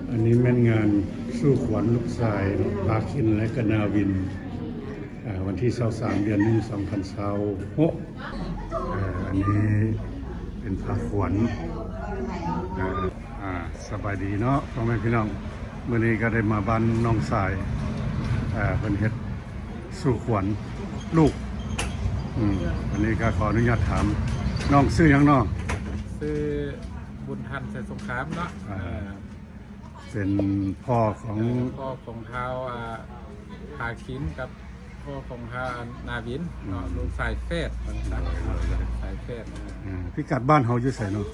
ອັນນີ້ແມ່ນງານສູ່ຂວັນລູກຊາຍພາຄິນ ແລະກະນາວິນ ເອີ່ ວັນທີຊາວສາມ ເດືອນໜຶ່ງ ສອງພັນຊາວຫົກ. ເອີ່ ອັນນີ້ເປັນພາຂວັນ. ເອີ່ ອ່າ ສະບາຍດີເນາະ ພໍ່ແມ່ພີ່ນ້ອງ, ມື້ນີ້ກໍໄດ້ມາບ້ານນ້ອງຊາຍ ເອີ່ ເພິ່ນເຮັດສູ່ຂວັນລູກ. ອືມ ອັນນີ້ກໍຂໍອະນຸຍາດຖາມ ນ້ອງຊື່ຫຍັງເນາະ? ຊື່ບຸນທັນ ໄຊສົງຄາມເນາະ. ອ່າ ເອີ່ ເປັນພໍ່ຂອງ ເອີ່ ພໍ່ຂອງທ້າວ ອ່າ ພາຄິນກັບພໍ່ຂອງທ້າວນາວິນເນາະ. ອືມ ລູກຊາຍແຝດວ່າຊັ້ນ ໂດຍ ໂດຍ ໂດຍ ສາຍແຝດ. ເອີ ອ່າ ພິກັດບ້ານເຮົາຢູ່ໃສເນາະ?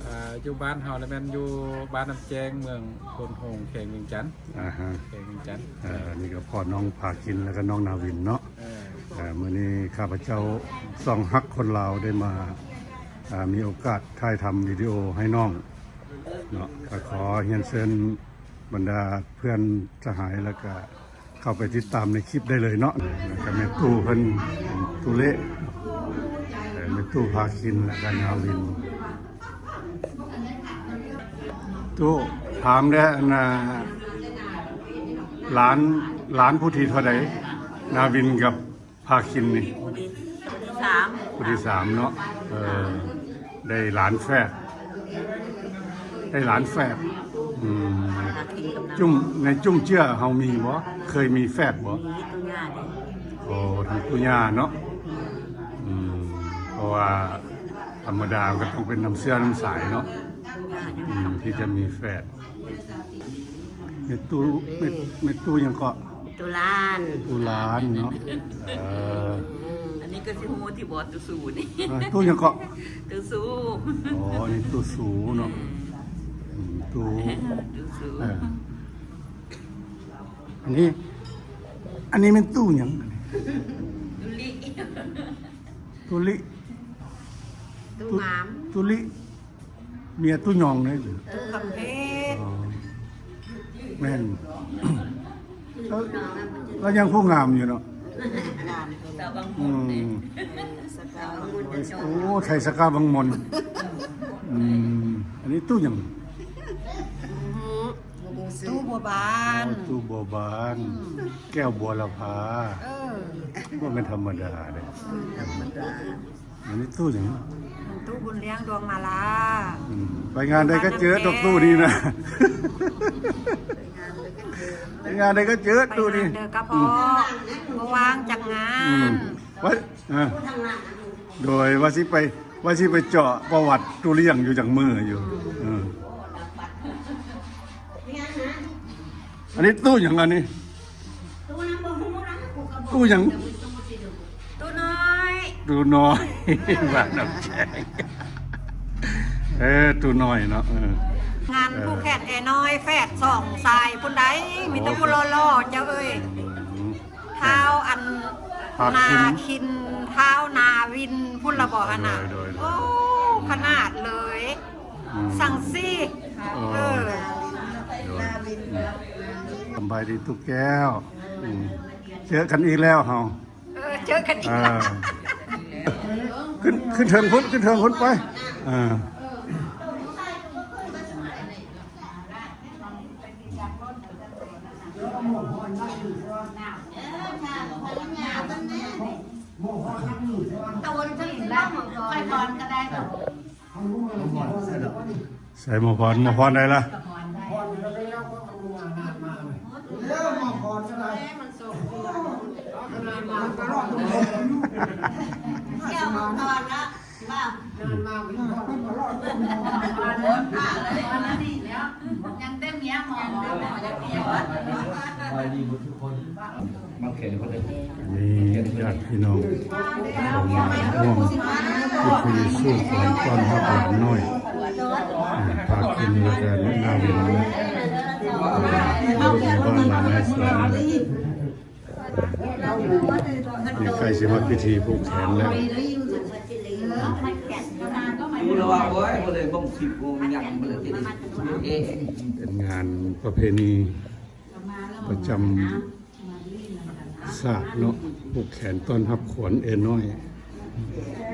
ອ່າ ຢູ່ບ້ານເຮົາລະແມ່ນຢູ່ບ້ານນ້ຳແຈ້ງ ເມືອງໂພນໂຮງ ແຂວງວຽງຈັນ. ອ່າຮະ ແຂວງວຽງຈັນ. ເອີ ອັນນີ້ກໍພໍ່ນ້ອງພາຄິນ ແລ້ວກໍນ້ອງນາວິນເນາະ. ເອີ ເອີ ມື້ນີ້ຂ້າພະເຈົ້າຊ່ອງຮັກຄົນລາວໄດ້ມາ ອ່າ ມີໂອກາດຖ່າຍທຳວິດີໂອໃຫ້ນ້ອງເນາະ, ກໍຂໍຮຽນເຊີນບັນດາເພື່ອນສະຫາຍ ແລ້ວກໍເຂົ້າໄປຕິດຕາມໃນຄລິບໄດ້ເລີຍເນາະ. ແລ້ວກໍແມ່ຕູ້ເພິ່ນ ແມ່ຕູ້ເລະ ເອີ ແມ່ຕູ້ພາຄິນ ແລ້ວກໍນາວິນ. ຕູ້ ຖາມແດ່ ອັນນ່າ ຫຼານ ຫຼານຜູ້ທີເທົ່າໃດ? ນາວິນກັບພາຄິນນີ້ ຜູ້ທີ ຜູ້ທີສາມ ຜູ້ທີສາມເນາະ. ເອີ ໄດ້ຫຼານແຝດ ໄດ້ຫຼານແຝດ. ອືມ ຈຸ້ມ ໃນຈຸ້ມເຈື້ອເຮົາມີບໍ່? ເຄີຍມີແຝດບໍ່? ມີ ຕູ້ຍ່າເດ້. ໂອ້ ທາງຕູ້ຍ່າເນາະ. ອືມ ເພາະວ່າທຳມະດາມັນກໍຕ້ອງເປັນນຳເຊື້ອນຳສາຍເນາະ ຕູ້ຍ່າຍັງ ອືມ ທີ່ຈະມີແຝດ. ແມ່ຕູ້ ແມ່ ແມ່ຕູ້ຫຍັງເກາະ? ຕູ້ຫຼານ ຕູ້ຫຼານເນາະ. ເອີ ອັນນີ້ກໍຊິຮູ້ທີ່ບໍ່ ຕູ້ສູນີ້. ເອີ ຕູ້ຫຍັງເກາະ? ຕູ້ສູ. ອໍ ນີ້ຕູ້ສູເນາະ. ອືມ ຕູ້ ຕູ້ສູ. ເອີ ອັນນີ້ ອັນນີ້ແມ່ນຕູ້ຫຍັງ? ຕູ້ລິ ຕູ້ລິ ຕູ້ງາມ ຕູ້ລິ ເມຍຕູ້ຍອງເດ້. ຕູ້ຄຳເພັດ. ອໍ ແມ່ນ ລາວຍັງຜູ້ງາມຢູ່ເນາະ. ງາມ ສາວວັງມົນເດ້. ອືມ ໂອ້ ໄທສະກາວັງມົນ. ອືມ ອັນນີ້ຕູ້ຫຍັງ? ຕູ້ບົວບານ. ອໍ ຕູ້ບົວບານ. ອືມ ແກ້ວບົວລະພາ. ເອີ ບໍ່ແມ່ນທຳມະດາເດ້. ອືມ ບໍ່ແມ່ນທຳມະດາ. ອັນນີ້ຕູ້ຫຍັງ? ຕູ້ບຸນລ້ຽງດວງມາລາ. ອືມ ໄປງານໃດກໍເຈີດອກຕູ້ນີ້ນະ. ໄປງານໃດກໍເຈີ ໄປງານໃດກໍເຈີຕູ້ນີ້. ໄປງານໃດກໍພໍ ອືມ ບໍ່ວ່າງຈັກງານ. ອືມ ໄປ ເອີ ໂດຍວ່າຊິໄປ ວ່າຊິໄປເຈາະປະຫວັດຕູ້ລ້ຽງຢູ່ຈັກມື້ຢູ່. ອືມ ເອີ ອັນນີ້ຕູ້ຫຍັງ? ອັນນີ້ຕູ້ຫຍັງ? ຕູ້ນ້ອຍ ຕູ້ນ້ອຍ ບ້ານນ້ຳແຈ້ງ. ເອີ ຕູ້ນ້ອຍເນາະ. ເອີ ງານ ເອີ ຜູກແຂນເອນ້ອຍ ແຝດສອງຊາຍພຸ້ນໃດ໋ ມີແຕ່ຜູ້ຫຼໍ່ໆ ເຈົ້າເອີຍ. ອືມ ທ້າວອັນ ພາຄິນ ນາຄິນ ທ້າວນາວິນພຸ້ນລະບໍຫັ້ນນະ. ໂດຍ ໂດຍ ໂດຍ. ໂອ້ ຂະໜາດເລີຍ. ອືມ ສັງສີ. ເອີ ເອີ ໂດຍ. ອືມ ສຳບາຍດີຕູ້ແກ້ວ. ອືມ ເຈີກັນອີກແລ້ວເຮົາ. ເອີ ເຈີກັນອີກແລ້ວ. ເອີ ຂຶ້ນ ຂຶ້ນເທິງພຸ້ນ ຂຶ້ນເທິງພຸ້ນໄປ. ເອີ ໂຕນຂຶ້ນລຳ ຄ່ອຍພອນກໍໄດ້ດອກ. ໃສ່ໝໍພອນ ໝໍພອນໄດ້ລະ. ແກ້ວໝໍພອນລະ ຍັງແຕ່ເມຍໝໍ ສະບາຍດີໝົດທຸກຄົນ. ອັນນີ້ຍາດພີ່ນ້ອງເຂົ້າມາຮ່ວມພິທີສູ່ຂວັນຕ້ອນຮັບຫຼານນ້ອຍ ພາຄິນ ແລ້ວກໍນາວິນ ຢູ່ໃນບ້ານນາໄມ້ສວນນີ້ແຫຼະ. ນີ້ໃກ້ຊິຮອດພິທີຜູກແຂນແລ້ວ. ເປັນງານປະເພນີ ປະຈຳຊາດເນາະ ຜູກແຂນຕ້ອນຮັບຂວັນເອນ້ອຍ. ອ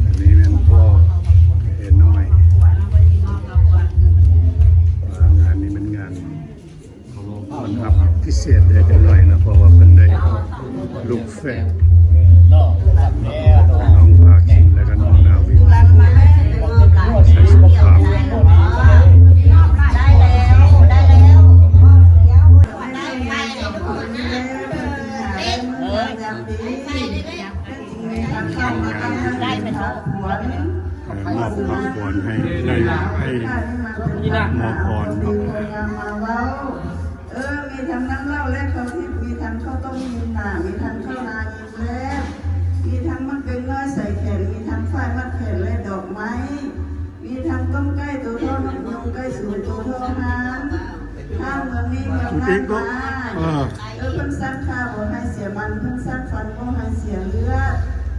ັນນີ້ແມ່ນ ໄດ້ແມ່ນບໍ່? ເອີ ມອບຂອງຂວັນໃຫ້ ໃຫ້ ໃຫ້ໝໍພອນເນາະ. ເອີ ມີທັງນ້ຳເຫຼົ້າແລະເຂົ້າທິບ, ມີທັງເຂົ້າຕົ້ມຍິມໜາ, ມີທັງເຂົ້າໜາຍິມແລ, ມີທັງໝາກເບັງນ້ອຍໃສ່ແຂນ, ມີທັງຝ້າຍມັດແຂນແລະດອກໄມ້, ມີທັງຕົ້ມໄກ່ໂຕເທົ່ານົກຍຸງ, ໄກ່ສູງໂຕເທົ່າຮ້ານ. ທາງເມືອງນີ້ເມືອງລ້ານນາ. ເອີ ເອີ ເພິ່ນສັກຂ້າບໍ່ໃຫ້ເສຍມັນ, ເພິ່ນສັກຟັນບໍ່ໃຫ້ເສຍເລືອດ.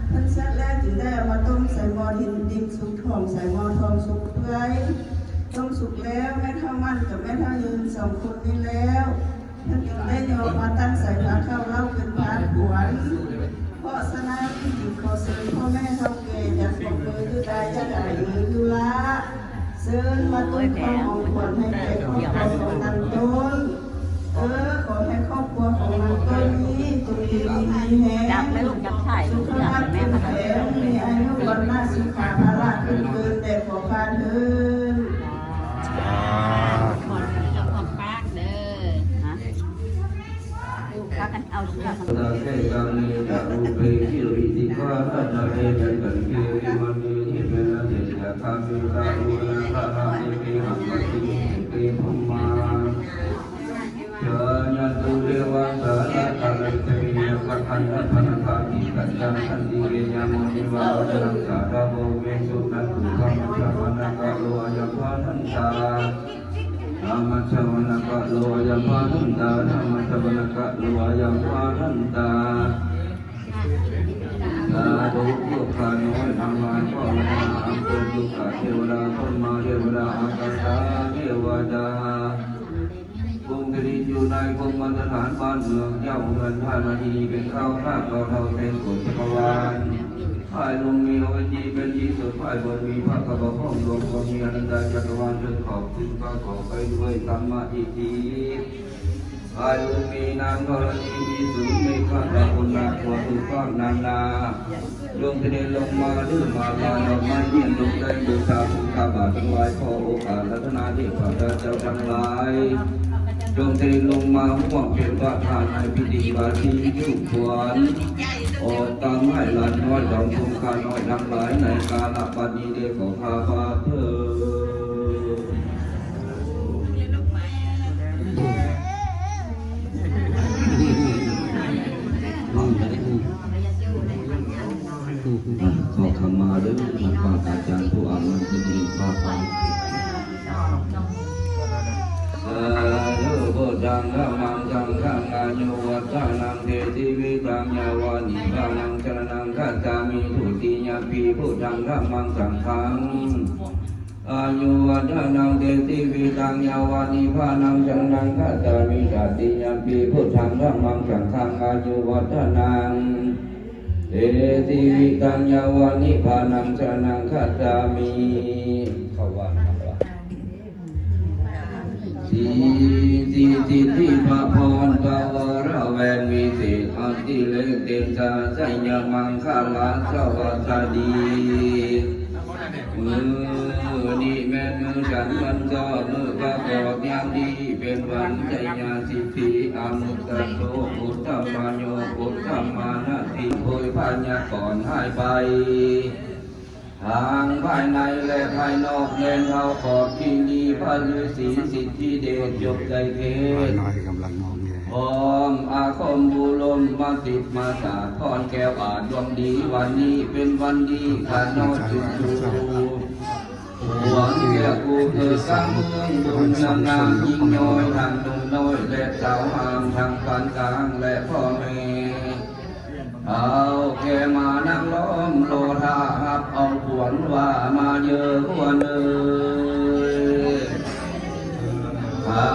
ເພິ່ນສັກແລ້ວຈຶ່ງໄດ້ເອົາມາຕົ້ມໃສ່ໝໍ້ດິນ, ດິນສຸກ ຂອງໃສ່ໝໍ້ທອງສຸກເປື່ອຍ. ຕົ້ມສຸກແລ້ວ ແມ່ເຖົ້າໝັ້ນກັບແມ່ເຖົ້າຍືນສອງຄົນນີ້ແລ້ວ ເພິ່ນຈຶ່ງໄດ້ຍົກມາຕັ້ງໃສ່ພາເຂົ້າເລົ່າເປັນພານຂວັນ. ເພາະສະນັ້ນ ຈຶ່ງຂໍເຊີນພໍ່ແມ່ເຖົ້າແກ່ ຢ່າປົບມືຢູ່ຕາຢ່າດາຍມືຢູ່ລະ ເຊີນມາຕົ້ມຄວາມຂອງຂວັນໃຫ້ແກ່ຄອບຄົວຂອງນາງຕົ້ນ. ເອີ ຂໍໃຫ້ຄອບຄົວຂອງນາງຕົ້ນນີ້ ຈົ່ງຢູ່ດີມີແຮງ ສຸຂະພາບເຂັ້ມແຂງ ມີອາຍຸວັນນະສຸຂະພະລະ ຂຶ້ນເກີນແຕ່ຂໍພານເທີ້ນ. ສາທຸ. ພາກັນເອົາເຊືອກ Saketaṃ me ca rūpe girisikharataṭe cantalikkhe vimāne dīpe raṭṭhe ca gāme taruvanagahane gehavatthumhi khette bhummā cāyantu devā jalathalavisame yakkhagandhabbanāgā tiṭṭhantā santike yaṃ munivaravacanaṃ sādhavo me suṇantu. Dhammassavanakālo ayambhadantā. Dhammassavanakālo ayambhadantā. Dhammassavanakālo ayambhadantā. ສາທຸ. ລູກຂ້ານ້ອຍທັງຫຼາຍ ຂໍອະນຸໂມທະນາ ອັນເປັນສຸກຂະເທວະດາ ພົມມະເທວະດາ ອາກາສະເທວະດາ ຜູ້ສະຖິດຢູ່ໃນພົມມະສະຖານ ບ້ານເມືອງ ເຈົ້າເຮືອນ ຖານທີ່ເປັນເຂົ້າ ຂ້າເຈົ້າເທົ່າແຕ່ນກົດຈັກກະວານ. ພາຍລຸ່ມມີອະວິຊຊີເປັນທີ່ສຸດ ພາຍບົນມີພະກະບະຄອງ ລວມຄວາມມີອະນັນຕະຈັກກະວານ ເຖິງຂອບ ຊຶ່ງປະກອບໄປດ້ວຍສຳມາທິດຖິ. ພາຍລຸ່ມມີນາງທໍລະນີ ມີສູນເມກະລະຄຸນນາ ທົ່ວທຸກພາກນານາ ຈົ່ງສະເດັດລົງມາ ຖືມາລາດອກໄມ້ທຽນ ລົງໄດ້ບູຊາພຸດທະບາດທັງຫຼາຍ ຂໍໂອກາດລັດຖະນາເທບພະເຈົ້າທັງຫຼາຍ ຈົ່ງສະເດັດລົງມາຮ່ວມເປັນປະທານໃນພິທີບາສີສູ່ຂວັນ ອອກຕາມໃຫ້ຫຼານນ້ອຍດອງທຸງຂ້ານ້ອຍທັງຫຼາຍ ໃນກາລະບັດນີ້ເດ ຂໍຂ້າພະເທີ້ນ. ຂໍຂະມາເດີ ພະອາຈານຜູ້ອາບນ້ຳ ເພິ່ນເຫັນພາບໄປ. ສາທຸ. Buddhaṃ dhammaṃ saṅghaṃ āyuvaḍḍhanaṃ te jīvitaṃ yāva nibbānaṃ saraṇaṃ gacchāmi. Dutiyampi buddhaṃ dhammaṃ saṅghaṃ āyuvaḍḍhanaṃ te jīvitaṃ yāva nibbānaṃ saraṇaṃ gacchāmi. Tatiyampi buddhaṃ dhammaṃ saṅghaṃ āyuvaḍḍhanaṃ te jīvitaṃ yāva nibbānaṃ saraṇaṃ gacchāmi. ເຂົ້າວັດ. ສິດທິພະພອນພະວະລະແວງວິເສດ ອະຕິເລກເຕຊາ ໄຊຍະມັງຄະລາສະຫວັດສະດີ ມື້ນີ້ແມ່ນມື້ສັນວັນຊອບ ມື້ປະກອບຍາມດີ ເປັນວັນໄຊຍະສິດທິ ອະມຸດຕະໂສ ອຸດຕະມະໂຍ ອຸດຕະມານະຕິ ໂພຍພະຍາກອນຫາຍໄປ ທັງພາຍໃນ ແລະ ພາຍນອກ ແລະ ເທົ່າຂອບຄີລີ ພະລືສີສິດທິເດດ ຈົບໄດ້ເທດ ພາຍໃນກຳລັງງອແງ ພ້ອມອາຄົມບູລົມມາຕິດມາສາດ ພອນແກ້ວອາດດວງດີ ວັນນີ້ເປັນວັນດີ ຂ້ານ້ອຍຈຸດຢູ່ ພວງແກ້ວຜູ້ເກີດກາງເມືອງ ບຸນນາງນາງຍິງນ້ອຍ ທັງໜຸ່ມນ້ອຍ ແລະ ສາວງາມ ທັງປານກາງ ແລະ ພໍ່ແມ່ ເຖົ້າແກ່ມານັ່ງລ້ອມລໍຖ້າຮັບເອົາຂວັນວ່າມາເຢີອຂວັນເອີຍ ຂ້າ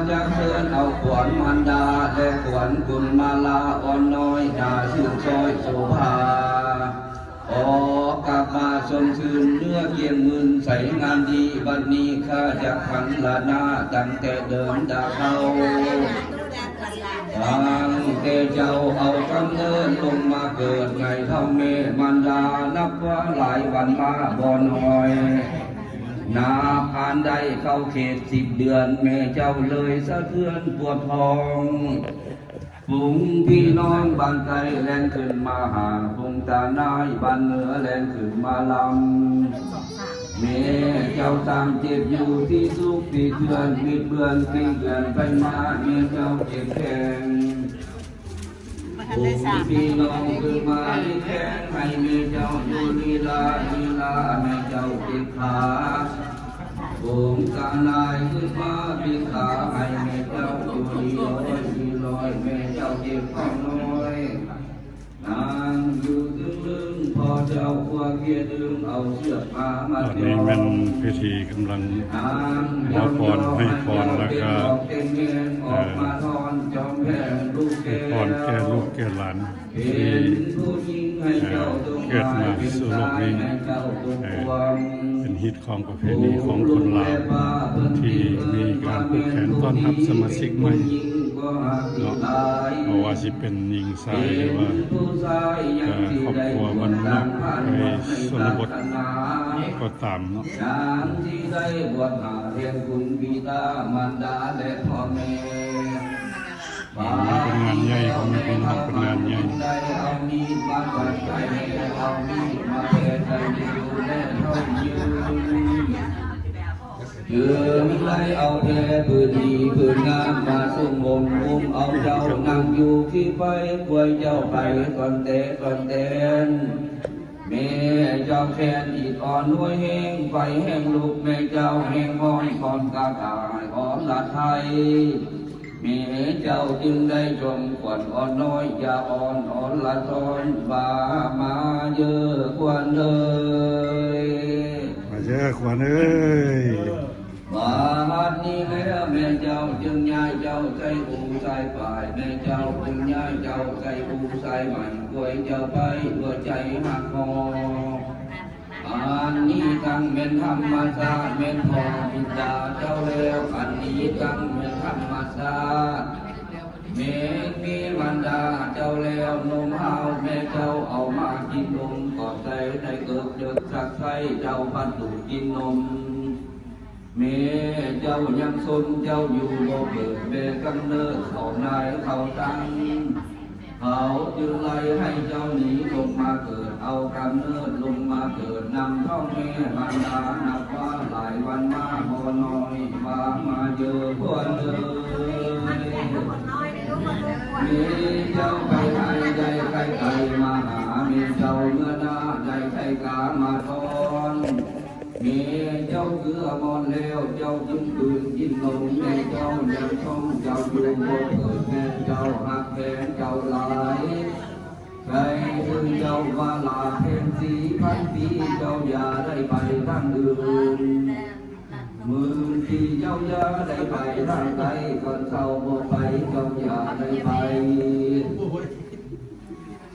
ຈັກເຊີນເອົາຂວັນມານດາ ແລະ ຂວັນກຸນມາລາອ່ອນນ້ອຍ ໜ້າຊື່ນຊ້ອຍໂສພາ ອອກກັບມາຊົມຊື່ນເນື້ອກຽງມື່ນໃສງາມດີ ບັດນີ້ຂ້າຈັກຫັນລະໜ້າຕັ້ງແຕ່ເດີນດາເຂົ້າ ຕັ້ງແຕ່ເຈົ້າເອົາກຳເນີດລົງມາເກີດໃນທ້ອງແມ່ມານດາ ນັບວ່າຫຼາຍວັນມາບໍ່ໜ້ອຍ ນັບອ່ານໄດ້ເຂົ້າເຂດສິບເດືອນ ແມ່ເຈົ້າເລີຍສະເທືອນປວດທ້ອງ ປ ຝູງພີ່ນ້ອງບ້ານໃຕ້ແລ່ນຂຶ້ນມາຫາ, ຝູງຕານາຍບ້ານເໜືອແລ່ນຂຶ້ນມາລຳ. ແມ່ເຈົ້າຕາມເຈັບຢູ່ທີ່ສຸກທີ່ເຈື່ອນ, ບິດເບືອນທີ່ເຈື່ອນໄປມາ, ແມ່ເຈົ້າເຈັບແຂງ. ບໍ່ທັນໄດ້ສ້າງ ພີ່ນ້ອງຄືມາເຮັດແຂງໃຫ້ແມ່ເຈົ້າຢູ່ລີລາ, ລີລາແມ່ເຈົ້າເຈັບຂາ. ອົງການາຍຄືມາເປັນຂາໃຫ້ແມ່ເຈົ້າຢູ່ລີລອຍ, ລີລອຍແມ່ເຈົ້າເຈັບທ້ອງນ້ອຍ. ນາງຢູ່ຕຶງລຶງ ພໍ່ເຈົ້າຄວາເຄຍດຶງເອົາເຊືອກຜ້າມາຈອງ. ຕອນນີ້ແມ່ນພິທີກຳລັງຂໍພອນ, ໃຫ້ພອນ ແລ້ວກໍ ເອີ ໃຫ້ພອນແກ່ລູກແກ່ຫຼານທີ່ ເອີ ເກີດມາສູ່ໂລກນີ້. ເອີ ເປັນຮີດຄອງປະເພນີຂອງຄົນລາວ ທີ່ມີການຜູກແຂນຕ້ອນຮັບສະມາຊິກໃໝ່ເນາະ. ບໍ່ວ່າຊິເປັນຍິງຊາຍ ຫຼືວ່າ ເອີ ຄອບຄົວບ້ານນອກ ໃນຊົນນະບົດກໍຕາມເນາະ. ເປັນງານໃຫຍ່ ພໍ່ແມ່ພີ່ນ້ອງ, ເປັນງານໃຫຍ່. ຈຶ່ງໄດ້ເອົາແພພື້ນດີພື້ນງາມມາຊຸມໂຮມ, ອຸ້ມເອົາເຈົ້ານັ່ງຢູ່ຄີໄຟ, ກວຍເຈົ້າໄປກ່ອນແຕ່ກ່ອນແຕ່ນ. ແມ່ເຈົ້າແຂນອິດອ່ອນຮວຍແຮງ, ໄຟແຮງລຸກ, ແມ່ເຈົ້າແຮງຮ້ອນ ຄອນກະກາຍອ່ອນລະໄທ. ແມ່ເຈົ້າຈຶ່ງໄດ້ຈົ່ມຂວັນອ່ອນນ້ອຍ, ຢ່າອ່ອນອ່ອນລະຊອນ, ວ່າມາເຢີຂວັນເອີຍ, ມາເຢີຂວັນເອີຍ. ບາດນີ້ແລ້ວ ແມ່ເຈົ້າຈຶ່ງຍ້າຍເຈົ້າໃສ່ອູໃສ່ປາຍ, ແມ່ເຈົ້າຈຶ່ງຍ້າຍເຈົ້າໃສ່ອູໃສ່ໝັ້ນ, ກວຍເຈົ້າໄປດ້ວຍໃຈຮັກຮອ. ອັນນີ້ທັງແມ່ນທຳມະຊາດ, ແມ່ນພໍ່ບິດາເຈົ້າແລ້ວ. ອັນນີ້ທັງແມ່ນທຳມະຊາດ, ແມ່ນມີມານດາເຈົ້າແລ້ວ. ນົມຫາວແມ່ເຈົ້າເອົາມາກິນນົມ, ຂອບໃຈໃນເອິກເດິກສັກໄຊ, ເຈົ້າພັດດູດກິນນົມ. ແມ່ເຈົ້າຍັງຊົມເຈົ້າຢູ່ບໍ່ເກີດ, ແມ່ກຳເນີດເຂົ້ານາຍເຂົ້າຕັງ, ເຂົາຈຶ່ງໄລ່ໃຫ້ເຈົ້າໜີລົງມາເກີດ, ເອົາກຳເນີດລົງມາເກີດນຳທ້ອງແມ່ມານດາ. ນັບວ່າຫຼາຍວັນມາບໍ່ນ້ອຍ, ວ່າມາເຢີພວນເອີຍ. ແມ່ເຈົ້າໄປໃຫ້ໄດ້ໄກໄກ, ມາຫາແມ່ເຈົ້າເມືອໜ້າໄດ້ໄກກາມາຕ້ອນ. ແມ່ເຈົ້າເກືອມອນແລ້ວ, ເຈົ້າຈຶ່ງຕື່ນກິນນົມ, ແມ່ເຈົ້າຍັງຊົມເຈົ້າຢູ່ບໍ່ເກີດ, ແມ່ເຈົ້າຮັກແພງເຈົ້າຫຼາຍ. ໃຜຄືເຈົ້າວ່າຫຼາແພງສີ່ພັນປີ, ເຈົ້າຢ່າໄດ້ໄປທາງອື່ນ. ໝື່ນປີເຈົ້າຢ່າໄດ້ໄປທາງໃດ, ກ່ອນເຊົ້າບໍ່ໄປເຈົ້າຢ່າໄດ້ໄປ.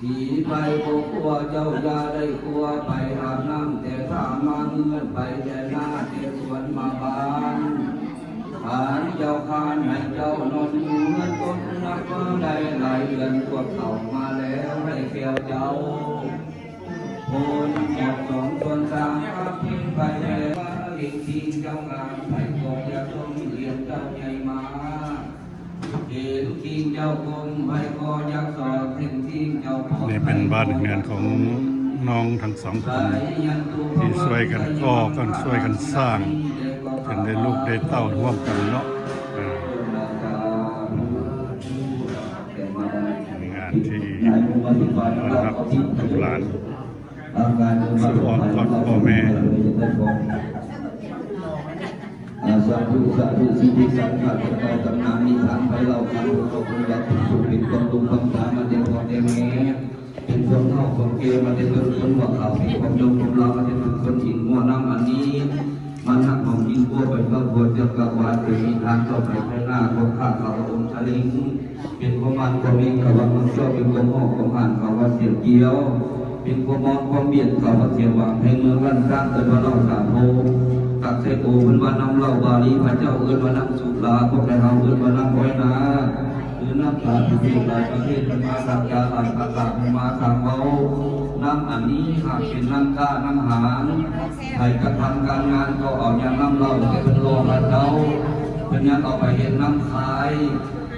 ສີໄປບໍ່ກົວເຈົ້າຢ່າໄດ້ກົວ, ໄປອາບນ້ຳແຕ່ຖ້າມາເຮືອນ, ໄປແຕ່ນາແຕ່ສວນມາບ້ານ. ຄັນເຈົ້າຄ້ານໃຫ້ເຈົ້ານອນຢູ່ເຮືອນກົດ, ນັບມື້ໄດ້ຫຼາຍເດືອນ, ພວກເຂົາມາແລ້ວໃຫ້ແກ່ເຈົ້າ. ຄົນໝົດສອງສ່ວນສາມກັບເພິ່ນໄປແລ້ວ, ເຫັນທີ່ເຈົ້າງາມ, ໃຜກໍຢາກຊົມ, ລ້ຽງເຈົ້າໃຫຍ່ມາ. ເຫັນທີ່ເຈົ້າກົ້ມໄວ້ກໍຢາກສອດ, ເຫັນທີ່ເຈົ້າປອດໄວ້ກໍຢາກຊົມ. ນີ້ເປັນບ້ານເຮືອນຂອງນ້ອງທັງສອງຄົນ ທີ່ຊ່ວຍກັນກໍ່ກັນ, ຊ່ວຍກັນສ້າງ, ຈົນໄດ້ລູກໄດ້ເຕົ້າຮ່ວມກັນເນາະ. ເອີ ເປັນງານທີ່ຕ້ອນຮັບລູກຫຼານ ສູ່ອ້ອມກອດພໍ່ແມ່. ອາ ສາທຸ ສາທຸ ສິດທິສັງຂະເຈົ້າຕຳນານນິທານໄພເລົ່າ ຄັນເຂົາເປັນວ່າເປັນສຸກເປັນຄວາມລຸກຄວາມສາມາແຕ່ພໍ່ແຕ່ແມ່ ເປັນຄົນເຖົ້າຄົນແກ່ມາແຕ່ເບິ່ງຄົນວ່າເຂົາເປັນຄວາມຍົງຄວາມລາມາແຕ່ເບິ່ງຄົນກິນງົວນ້ຳອັນນີ້ ມານັກຂອງກິນບົວໄປເຂົ້າຄົວຈັກກະວານ ເປັນນິທານຕໍ່ໄປໄພໜ້າຂອງຂ້າເຂົາອົງຊະເລັງ ເປັນຄວາມໝານຄວາມເມັງ ເຂົາວ່າເມືອງເຈົ້າ ເປັນຄວາມຮອກຄວາມຫານ ເຂົາວ່າສຽງກ່ຽວ ເປັນຄວາມມອນຄວາມບຽດ ເຂົາວ່າສຽງຫວັງ ໃນເມືອງລ້ານຊ້າງ ເອີ້ນວ່າເລົ່າສາໂທ ຕັກໃສ່ໂອ ເພິ່ນວ່ານ້ຳເຫຼົ້າ ບາລີພະເຈົ້າເອີ້ນວ່ານ້ຳສຸລາ ພວກໄທເຮົາເອີ້ນວ່ານ້ຳອ້ອຍນາ ຫຼືນ້ຳຕາທີ່ເສກຫຼາຍປະເທດ ເພິ່ນມາທາງຢາ ຫຼາຍພາສາ ເພິ່ນມາທາງເວົ້າ ນ້ຳອັນນີ້ຫາກເປັນນ້ຳຄ້ານ້ຳຫານ ໃຜກະທຳການງານກໍເອົາຍານ້ຳເຫຼົ້າ ແຕ່ເພິ່ນລໍພະເຈົ້າ ເພິ່ນຍັງເອົາໄປເຮັດນ້ຳຂາຍ.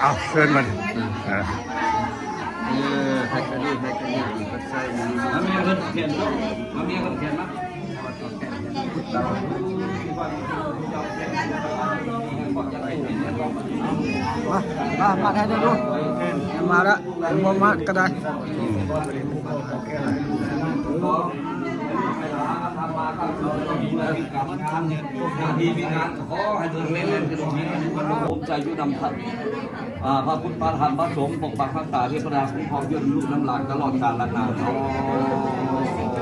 ເອົາ ເຊີນມັນ ເອີ ໃຫ້ກະດີ ໃຫ້ກະດີ ມາເມຍເພິ່ນແຂນເນາະ ມາເມຍເພິ່ນແຂນມາ ມາ ມາ ມາໄດ້ເດີ ມາລະ ບໍ່ມາກະໄດ້ ອືມ ທີ່ມີງານ ຂໍໃຫ້ເບິ່ງແມ່ນ ໃສ່ຢູ່ນຳ ອ່າ ພະພຸດ ພະທຳ ພະສົງ ປົກປັກຮັກສາ ເທວະດາຄຸ້ມຄອງ ຢູ່ນຳລູກນຳຫຼານຕະຫຼອດການລະນານເນາະ.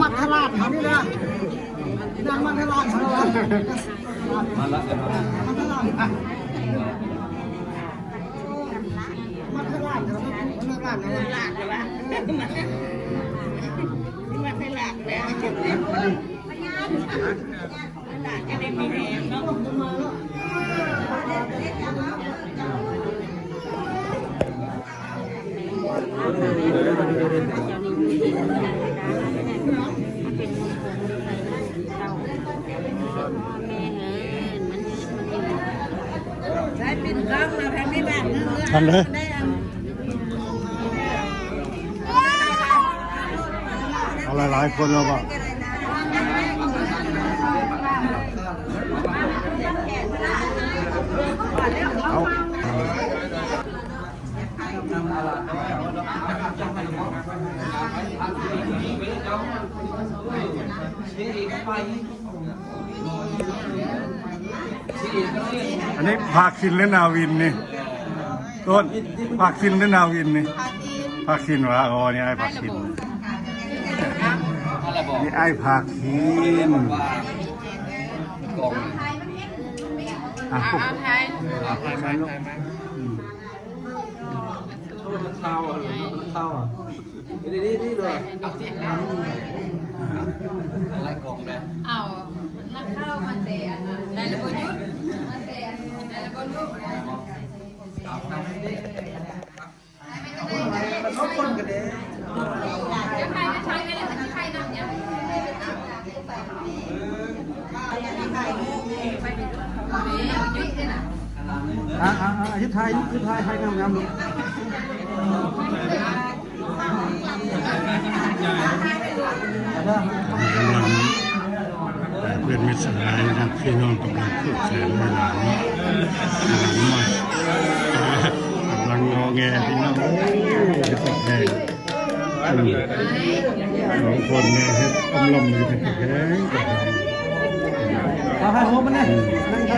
ມັດທະລາດເຮົານີ້ນະ ນາງມັດທະລາດເຮົາ ມາລະ ມັດທະລາດ ມັດທະລາດເຮົາ ມັດທະລາດເຮົາ ມັດທະລາດແລ້ວ ມັດທະລາດແລ້ວ. ທັນເລີຍ ເອົາຫຼາຍໆຄົນແລ້ວບໍ່? ອັນນີ້ພາຄິນ ຫຼື ນາວິນນີ້? ຕົ້ນ ພາຄິນ ຫຼື ນາວິນນີ້? ພາຄິນຫວາ? ອໍ ນີ້ອ້າຍພາຄິນ ນີ້ອ້າຍພາຄິນ. ອ່ະ ເອົາ ເອົາ ຖ່າຍ ອືມ ເອົາ ນັກຂ່າວມາແຕ່ອັນນັ້ນ ໄດ້ແລ້ວບໍ່ຢຸດ ມາແຕ່ອັນນັ້ນ ໄດ້ແລ້ວບໍ່ລູກ? ອ່າ ອ່າ ອ່າ ເຮັດຖ່າຍ ເຮັດຖ່າຍ ຖ່າຍງາມໆ ລູກ. ກຳລັງ ເອີ ເພື່ອນມິດສະຫາຍນະ ພີ່ນ້ອງກຳລັງຜູກແຂນໃຫ້ຫຼານເນາະ ຫຼານນ້ອຍ ກຳລັງງໍແງພີ່ນ້ອງ ເອີ ເປັນຕາແພງ ອືມ ສອງຄົນນະ ເຮັດອຳລຳຢູ່ ເປັນຕາແພງ ຕາແພງ ເອົາໃຫ້ຫົວມັນແດ່ ອືມ ນັ່ງໄດ້.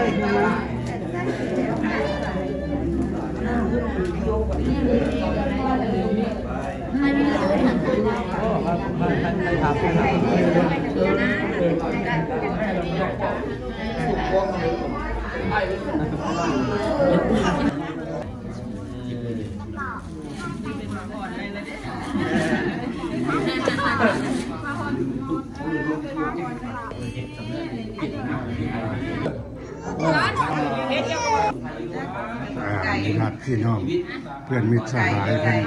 ອ່າ ນີ້ລະພີ່ນ້ອງ ເພື່ອນມິດສະຫາຍເພິ່ນ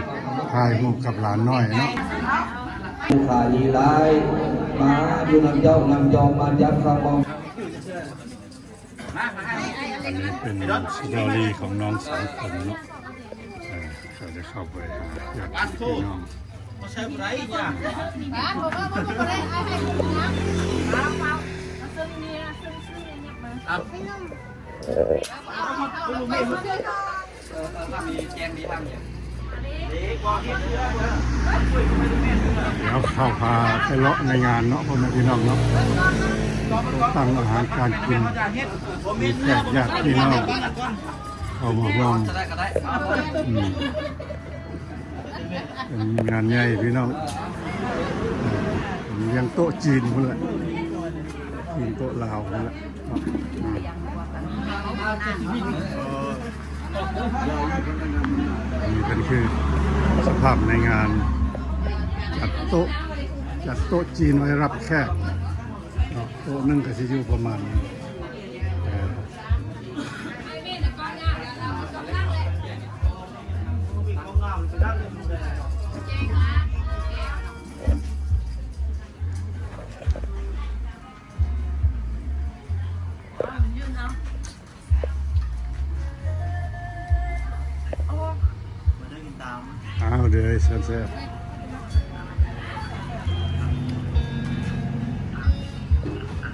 ຖ່າຍຮູບກັບຫຼານນ້ອຍເນາະ. ລູກຄ້າດີຫຼາຍ ມາຢູ່ນຳເຈົ້ານຳຈອມ ມາຈັບຂ້າວມາ. ອັນນີ້ເປັນສະຕອຣີຂອງນ້ອງສອງຄົນເນາະ ເອີ ເຂົາຈະເຂົ້າໄປຫາຍາດພີ່ນ້ອງ. ດຽວເຮົາພາໄປເລາະໃນງານເນາະ ພໍ່ແມ່ພີ່ນ້ອງເນາະ ໂຕະຕັ້ງອາຫານການກິນ ມີແຂກຍາດພີ່ນ້ອງເຂົ້າມາຮ່ວມ ອືມ. ເປັນງານໃຫຍ່ພີ່ນ້ອງ ເອີ ເປັນລ້ຽງໂຕະຈີນພຸ້ນແຫຼະ ຈີນໂຕະລາວພຸ້ນແຫຼະເນາະ ອືມ. ອັນນີ້ເປັນຄືສະພາບໃນງານ ຈັດໂຕະ ຈັດໂຕະຈີນໄວ້ຮັບແຂກເນາະ ໂຕະໜຶ່ງກໍຊິຢູ່ປະມານນີ້ ເອີ. ອ້າວ ເດີ ເຊີນ ເຊີນ.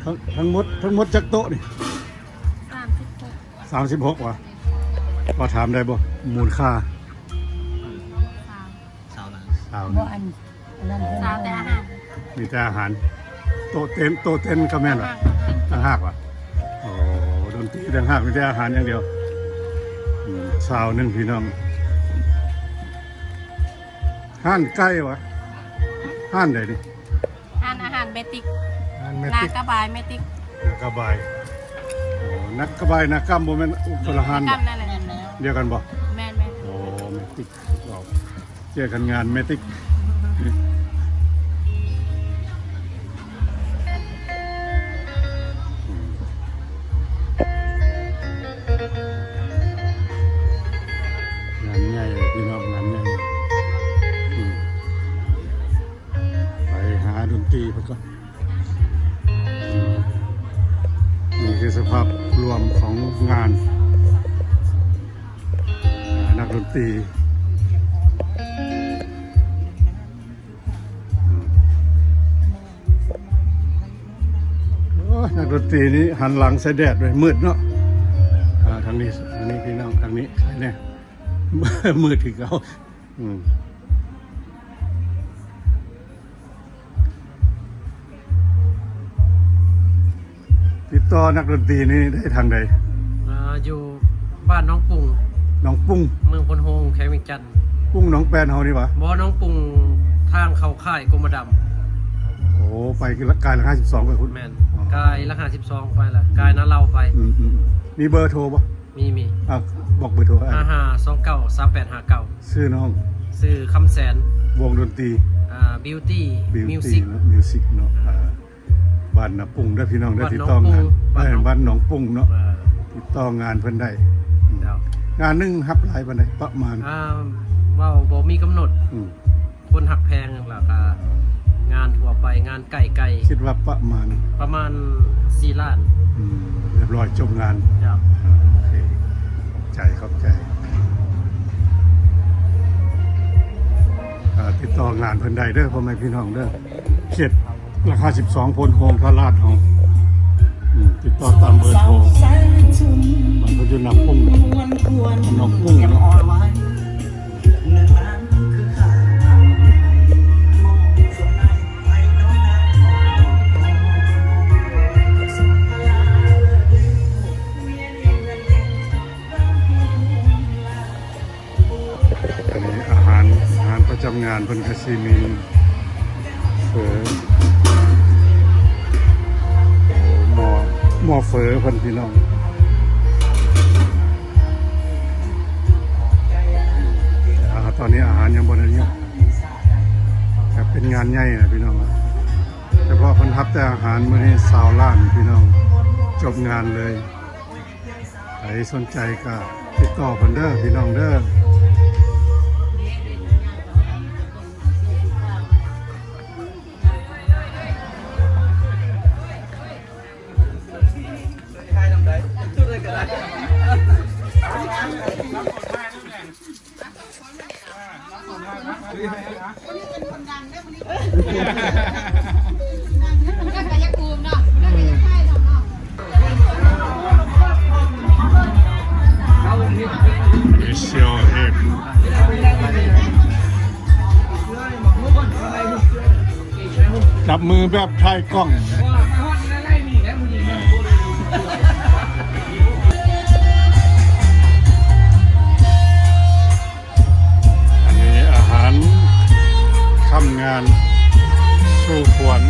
ທັງ ທັງໝົດ ທັງໝົດຈັກໂຕະນີ້? ສາມສິບຫົກ ສາມສິບຫົກຫວາ? ວ່າຖາມໄດ້ບໍ່ ມູນຄ່າ? ຊາວ ຊາວ ບໍ່ ອັນ ອັນນັ້ນ ຊາວແຕ່ອາຫານ ມີແຕ່ອາຫານ ໂຕະເຕັນ ໂຕະເຕັນກໍແມ່ນຫວາ? ຕ່າງຫາກຫວາ? ໂອ້ ດົນຕີຕ່າງຫາກ ມີແຕ່ອາຫານຢ່າງດຽວ ອືມ ຊາວໜຶ່ງພີ່ນ້ອງ. ຮ້ານໄກ່ຫວາ? ຮ້ານໃດນີ້? ຮ້ານອາຫານແມ່ຕິກ ຮ້ານແມ່ຕິກ ນາກະບາຍແມ່ຕິກ ນາກະບາຍ ໂອ້ ນາກະບາຍ ນາກຳ ບໍ່ແມ່ນຄົນລະຮ້ານບໍ່? ນາກຳນັ້ນແຫຼະ ດຽວກັນບໍ່? ແມ່ນໆ ໂອ້ ແມ່ຕິກ ເວົ້າເຈີກັນງານແມ່ຕິກ ງານໃຫຍ່ພີ່ນ້ອງ ງານໃຫຍ່ ອືມ. ໄປຫາດົນຕີເພິ່ນກ່ອນ. ນີ້ຄືສະພາບລວມຂອງງານ ນັກດົນຕີ. ໂອ້ຍ ນັກດົນຕີນີ້ຫັນຫຼັງໃສ່ແດດເລີຍ ມືດເນາະ. ອ່າ ທາງນີ້ ທາງນີ້ພີ່ນ້ອງ ທາງນີ້ໃສ່ແດ່ ມືດຄືເກົ່າ. ອືມ ຕິດຕໍ່ນັກດົນຕີນີ້ໄດ້ທາງໃດ? ອ່າ ຢູ່ບ້ານໜອງປຸງ ໜອງປຸງ ເມືອງໂພນໂຮງ ແຂວງວຽງຈັນ. ປຸງໜອງແປນເຮົານີ້ຫວາ? ບໍ່, ໜອງປຸງທາງເຂົ້າຄ້າຍກົມມະດຳ. ໂອ້ ໄປກາຍຫຼັກຫ້າສິບສອງໄປພຸ້ນ. ແມ່ນ ອໍ ກາຍຫຼັກຫ້າສິບສອງໄປລະ ອືມ ກາຍນາເລົາໄປ. ອືມໆ ມີເບີໂທບໍ່? ມີ ມີ. ອ່າ ບອກເບີໂທ. ຫ້າຫ້າສອງເກົ້າສາມແປດຫ້າເກົ້າ. ຊື່ນ້ອງ? ຊື່ຄຳແສນ. ວົງດົນຕີ? ອ່າ ບິວຕີ ບິວຕີ ມິວສິກ ເນາະ ມິວສິກເນາະ. ອ່າ ອ່າ ບ້ານນາປຸງເດີພີ່ນ້ອງເດີ ຕິດຕໍ່ງານ ບ້ານໜອງປຸງ ເອີ ບ້ານໜອງປຸງເນາະ. ເອີ ຕິດຕໍ່ງານເພິ່ນໄດ້. ເຈົ້າ ອືມ ງານໜຶ່ງຮັບຫຼາຍປານໃດປະມານ? ອ່າ ເວົ້າບໍ່ມີກຳນົດ. ອືມ ຄົນຮັກແພງ ແລ້ວກະງານທົ່ວໄປ ງານໃກ້ໆ. ຄິດວ່າປະມານ? ປະມານສີ່ລ້ານ. ອືມ ຮຽບຮ້ອຍ ຈົບງານ. ເຈົ້າ ໂອເຄ ຂອບໃຈ ຂອບໃຈ. ອ່າ ຕິດຕໍ່ງານເພິ່ນໄດ້ເດີ ພໍ່ແມ່ພີ່ນ້ອງເດີ ເຂດຫຼັກຫ້າສິບສອງ ໂພນໂຮງ ທ່າລາດເຮົາ. ອືມ ຕິດຕໍ່ຕາມເບີໂທ ມັນກໍຢູ່ນາປຸງ ໜອງປຸງເນາະ. ອັນນີ້ອາຫານ ອາຫານປະຈຳງານເພິ່ນກະຊິມີເຝີ ໝໍ້ ໝໍ້ເຝີເພິ່ນພີ່ນ້ອງ. ອ່າ ຕອນນີ້ອາຫານຍັງບໍ່ໄດ້ ກະເປັນງານໃຫຍ່ນະພີ່ນ້ອງ ສະເພາະເພິ່ນຮັບແຕ່ອາຫານມື້ນີ້ຊາວລ້ານພີ່ນ້ອງ ຈົບງານເລີຍ. ໃຜສົນໃຈກະຕິດຕໍ່ເພິ່ນເດີພີ່ນ້ອງເດີ. ຈັບມືແບບຖ່າຍກ້ອງ. ອັນນີ້ອາຫານຄ່ຳງານສູ່ຂວັນ.